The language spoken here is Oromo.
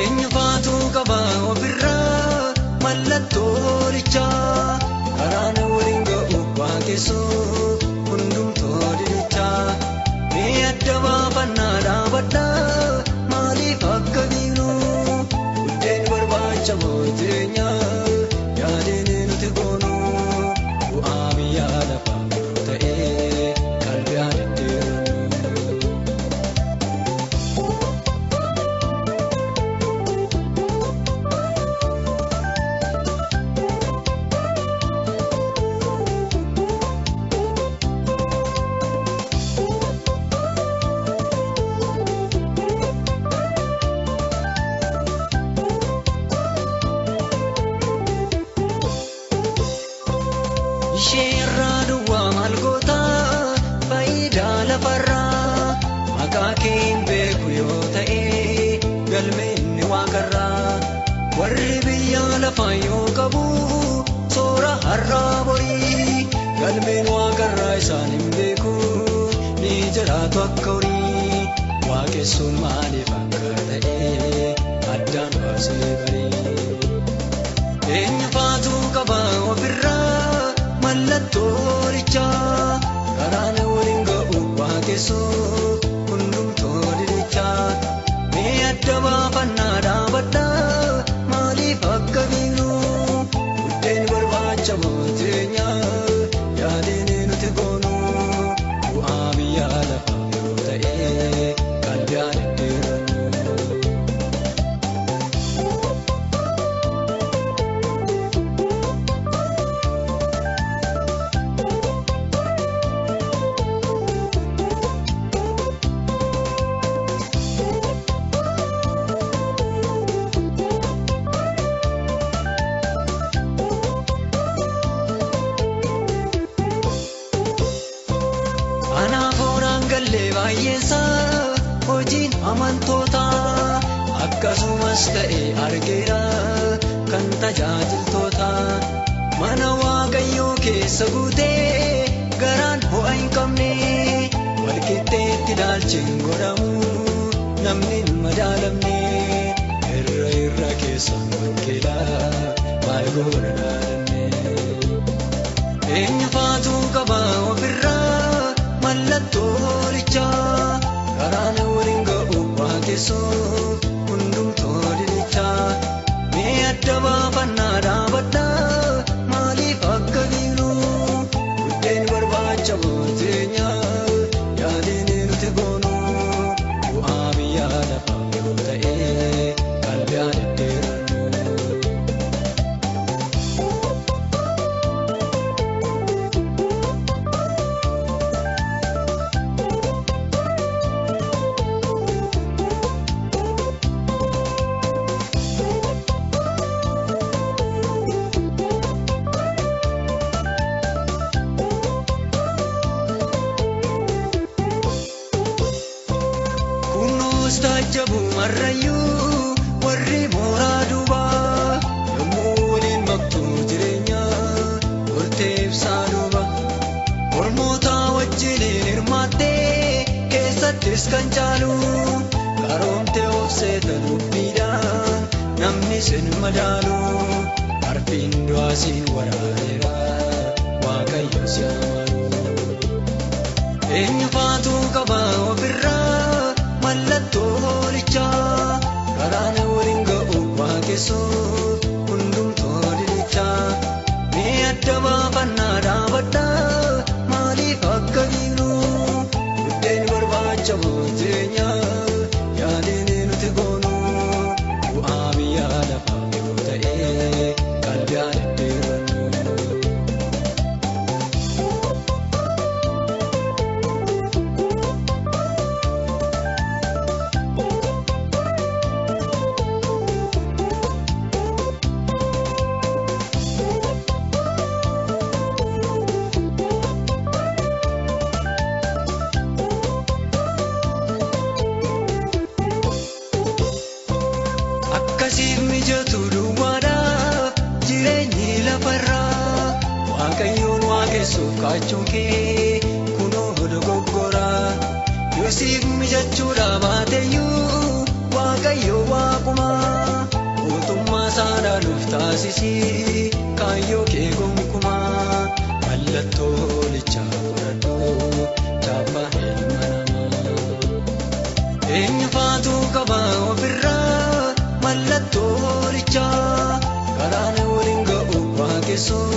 Eenyufaatu qaba ofirraa mallattoo hoolichaa karaan waliin ga'u waaqessuu hundumtuu didichaa mee adda baafannaa dhaabadhaa maaliif akka biiru buddeen barbaachamoo jireenyaa yaadeen nuti goonu bu'aa biyya lafaa yeroo ta'ee qalbii addeeru. Ishee irraa duwwaa maal goota faayidaa lafarraa maqaa kee hin beeku yoo ta'e galmee inni waaqarraa warri biyya lafaa yoo qabu soora har'aa borii galmeen waaqarraa isaan hin beeku ni jiraatu akka horii waaqessuun maaliif akka ta'e addaan baasee barii. Eenyufaatu qaba ofirraa mallattoo hoolichaa karaan waliin ga'u waaqessuu hundumtuu didichaa mee adda baafannaa dhaabadhaa maaliif akka biiru buddeen barbaachamoo jireenyaa yaadeen nuti goonu bu'aa biyya lafaa yeroo ta'ee qalbii addeeru. Anaaf hooraan gallee baay'eesaa hojiin amantoota akkasumas ta'e argeera kan tajaajiltoota mana waaqayyoo keessa guutee garaan ho'a hin qabne walqixxeetti ilaalchi hin godhamu namni hin madaalamne irra irra keessaan wangeelaa maal goona dhaalanne. Eenyufaatu qaba ofirraa mallattoo hoolichaa karaan waliin ga'u waaqessuu hundumtuu didichaa mee adda baafannaa dhaabadhaa maaliif akka biiru buddeen barbaachamoo jireenyaa yaadeen nuti goonu bu'aa biyya lafaa yeroo ta'ee qalbii addeeru. Kunuus taajjabu marrayyuu warri mooraa duubaa yommuu waliin maktuu jireenya hortee ibsaa duuba ormoota wajjiniin hirmaattee keessattis kan caalu qaroomtee of seeta dubbiidhaan namni sin madaalu arfiin du'aa siin waraaneera waaqayyo si amanu. Eenyufaatu qaba ofirraa mallattoo hoolichaa karaan waliin ga'u waaqessuu hundumtuu didichaa mee adda baafannaa dhaabadhaa maaliif akka biiru buddeen barbaachamoo jireenyaa yaadeen nuti goonu bu'aa biyya lafaa yeroo ta'ee qalbii addeeru. Akkasiif mijatu duwwaadhaaf jireenyi lafarraa waaqayyoon waaqessuuf kaachuun kee kunoo dogoggora Yoosiif mijachuudha baateyyuu waaqayyo waaquma. Dhaabsisii kaayyoo kee gonkumaa mallattoo hoolichaa fudhadhu chaappaa ilma namaa. Eenyu faatu qaba ofirraa mallattoo hoolichaa karaan waliin ga'u waaqessuu.